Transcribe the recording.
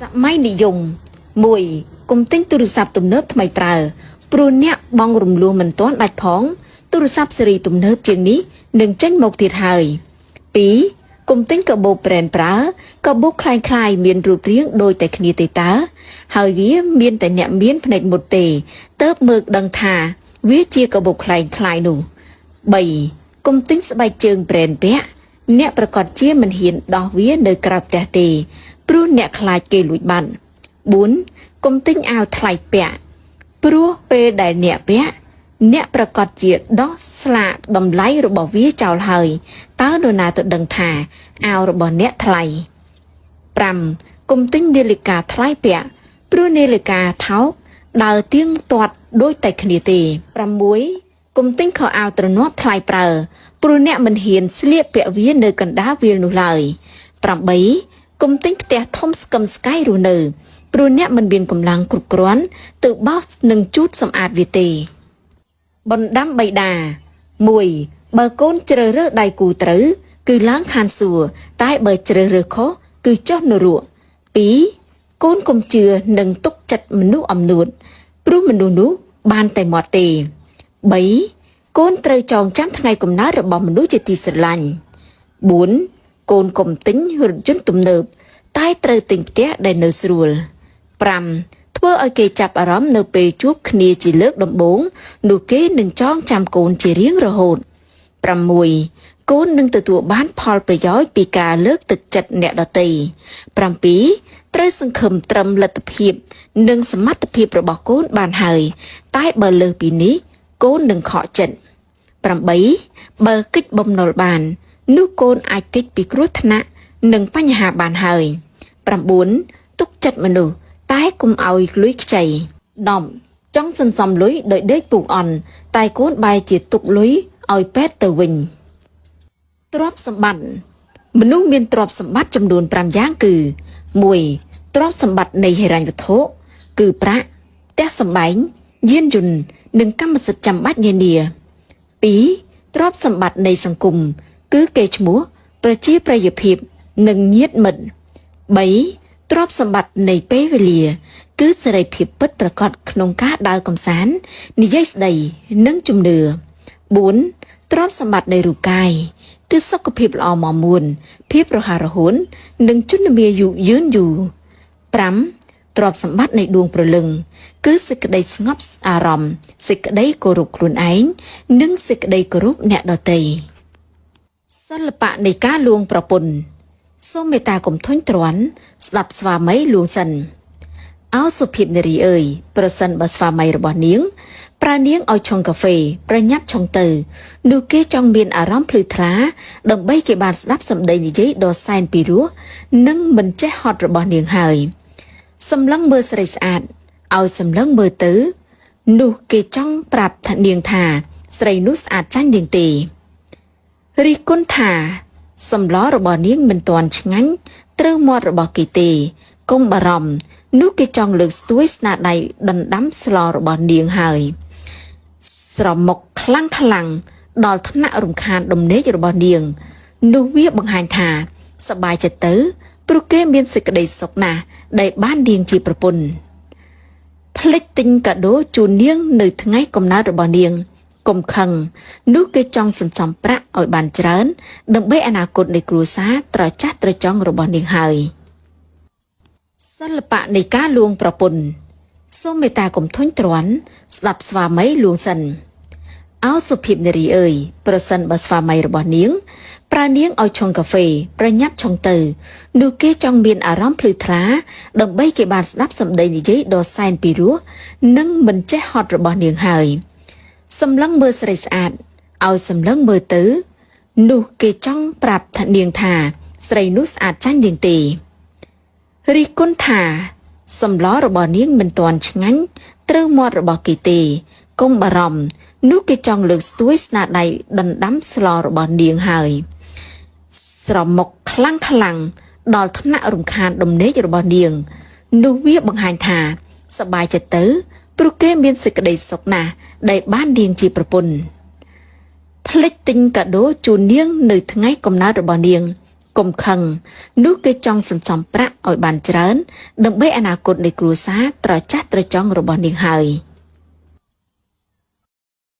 សម័យនិយម1កុំទិញទូរស័ព្ទទំនើបថ្មីប្រើព្រោះអ្នកបង់រំលោះមិនទាន់ដាច់ផងទូរស័ព្ទស៊េរីទំនើបជាងនេះនឹងចេញមកទៀតហើយ2កុំទិញកាបូបប្រេនប្រើកាបូបคล้ายៗមានរូបរាងដូចតែគ្នាទេតើហើយវាមានតែអ្នកមានភ្នែកមុតទេទៅមើលដឹងថាវាជាកាបូបคล้ายៗនោះ3កុំទិញស្បែកជើងប្រេនពាក់អ្នកប្រកាសជាមិនហ៊ានដោះវានៅក្រៅផ្ទះទេព្រោះអ្នកខ្លាចគេលួចបាត់4កុំទិញអាវថ្លៃពាក់ព្រោះពេលដែលអ្នកពាក់អ្នកប្រកាសជាដោះស្លាកតម្លៃរបស់វាចោលហើយតើនរណាទៅដឹងថាអាវរបស់អ្នកថ្លៃ5កុំទិញនាឡិកាថ្លៃពាក់ព្រោះនាឡិកាថោកដើរទៀងទាត់ដូចតែគ្នាទេ6កុំទិញខោអាវទ្រនាប់ថ្លៃប្រើព្រោះអ្នកមិនហ៊ានស្លៀកពាក់វានៅកណ្ដាលវាលនោះឡើយ8កុំទិញផ្ទះធំស្កឹមស្កៃរស់នៅព្រោះអ្នកមិនមានកម្លាំងគ្រប់គ្រាន់ទៅបោសនិងជូតសម្អាតវាទេបណ្ដាំបៃតា1បើកូនជ្រើសរើសដៃគូត្រូវគឺឡើងឋានសួគ៌តែបើជ្រើសរើសខុសគឺចុះនរក2កូនកុំជឿនិងទុកចិត្តមនុស្សអំនួតព្រោះមនុស្សនោះបានតែមាត់ទេ3កូនត្រូវចងចាំថ្ងៃកំណើតរបស់មនុស្សជាទីស្រឡាញ់4កូនកុំទិញរថយន្តទំនើបតែត្រូវទិញផ្ទះដែលនៅស្រួល5ធ្វើឲ្យគេចាប់អារម្មណ៍នៅពេលជួបគ្នាជាលើកដំបូងនោះគេនឹងចងចាំកូនជារៀងរហូត6កូននឹងទទួលបានផលប្រយោជន៍ពីការលើកទឹកចិត្តអ្នកដទៃ7ត្រូវសង្ឃឹមត្រឹមលទ្ធភាពនិងសមត្ថភាពរបស់កូនបានហើយតែបើលើសពីនេះកូននឹងខកចិត្ត8បើកិច្ចបំណុលបាននោះកូនអាចគេចពីគ្រោះថ្នាក់និងបញ្ហាបានហើយ9ទុកចិត្តមនុស្សតែកុំឲ្យលុយខ្ចី10ចង់សន្សំលុយដោយដេកពូកអន់តែកូនបែរជាទុកលុយឲ្យពេទ្យទៅវិញទ្រព្យសម្បត្តិមនុស្សមានទ្រព្យសម្បត្តិចំនួន5យ៉ាងគឺ1ទ្រព្យសម្បត្តិនៃហិរញ្ញវត្ថុគឺប្រាក់ផ្ទះសម្បែងយានយន្តនិងកម្មសិទ្ធិចាំបាច់នានា2ទ្រព្យសម្បត្តិនៃសង្គមគឺកេរ្តិ៍ឈ្មោះប្រជាប្រិយភាពនិងញាតិមិត្ត3ទ្រព្យសម្បត្តិនៃពេលវេលាគឺសេរីភាពពិតប្រាកដក្នុងការដើរកម្សាន្តនិយាយស្ដីនិងជំនឿ4ទ្រព្យសម្បត្តិនៃរូបកាយគឺសុខភាពល្អមាំមួនភាពរហ័សរហួននិងជនមាយុយឺនយូរ5ទ្រព្យសម្បត្តិនៃដួងព្រលឹងគឺសេចក្តីស្ងប់អារម្មណ៍សេចក្តីគោរពខ្លួនឯងនិងសេចក្តីគោរពអ្នកដទៃសិល្បៈនៃការលួងប្រពន្ធសូមមេត្តាកុំធុញទ្រាន់ស្ដាប់ស្វាមីលួងសិនអោសុភាពនារីអើយប្រសិនបើស្វាមីរបស់នាងប្រើនាងឲ្យឆុងកាហ្វេប្រញាប់ឆុងទៅនោះគេចង់មានអារម្មណ៍ភ្លឺថ្លាដើម្បីគេបានស្ដាប់សម្ដីនិយាយដ៏សែនពីរោះនិងមិនចេះហត់របស់នាងហើយសម្លឹងមើលស្រីស្អាតឲ្យសម្លឹងមើលទៅនោះគេចង់ប្រាប់ថានាងថាស្រីនោះស្អាតចាញ់នាងទេរិះគន់ថាសម្លរបស់នាងមិនទាន់ឆ្ងាញ់ត្រូវមាត់របស់គេទេកុំបារម្ភនោះគេចង់លើកស្ទួយស្នាដៃដណ្ដាំស្លរបស់នាងហើយស្រមុកខ្លាំងខ្លាំងដល់ថ្នាក់រំខានដំណេករបស់នាងនោះវាបង្ហាញថាសប្បាយចិត្តទៅព្រោះគេមានសេចក្តីសុខណាស់ដែលបាននាងជាប្រពន្ធភ្លេចទិញកាដូជូននាងនៅថ្ងៃកំណើតរបស់នាងកុំខឹងនោះគេចង់សន្សំប្រាក់ឲ្យបានច្រើនដើម្បីអនាគតនៃគ្រួសារត្រចះត្រចង់របស់នាងហើយសិល្បៈនៃការលួងប្រពន្ធសូមមេត្តាកុំធុញទ្រាន់ស្ដាប់ស្វាមីលួងសិនអោសុភាពនារីអើយប្រសិនបើស្វាមីរបស់នាងប្រើនាងឲ្យឆុងកាហ្វេប្រញាប់ឆុងទៅនោះគេចង់មានអារម្មណ៍ភ្លឺថ្លាដើម្បីគេបានស្ដាប់សម្ដីនិយាយដ៏សែនពីរោះនិងមិនចេះហត់របស់នាងហើយសម្លឹងមើលស្រីស្អាតឲ្យសម្លឹងមើលទៅនោះគេចង់ប្រាប់ថានាងថាស្រីនោះស្អាតចាញ់នាងទេរិះគន់ថាសម្លរបស់នាងមិនទាន់ឆ្ងាញ់ត្រូវមាត់របស់គេទេកុំបារម្ភនោះគេចង់លើកស្ទួយស្នាដៃដណ្ដាំស្លរបស់នាងហើយស្រមុកខ្លាំងខ្លាំងដល់ថ្នាក់រំខានដំណេករបស់នាងនោះវាបង្ហាញថាសប្បាយចិត្តទៅព្រោះគេមានសេចក្តីសុខណាស់ដែលបាននាងជាប្រពន្ធភ្លេចទិញកាដូជូននាងនៅថ្ងៃកំណើតរបស់នាង កុំខឹងនោះគេចង់សន្សំប្រាក់ឲ្យបានច្រើន ដើម្បីអនាគតនៃគ្រួសារត្រចះត្រចង់របស់នាងហើយ។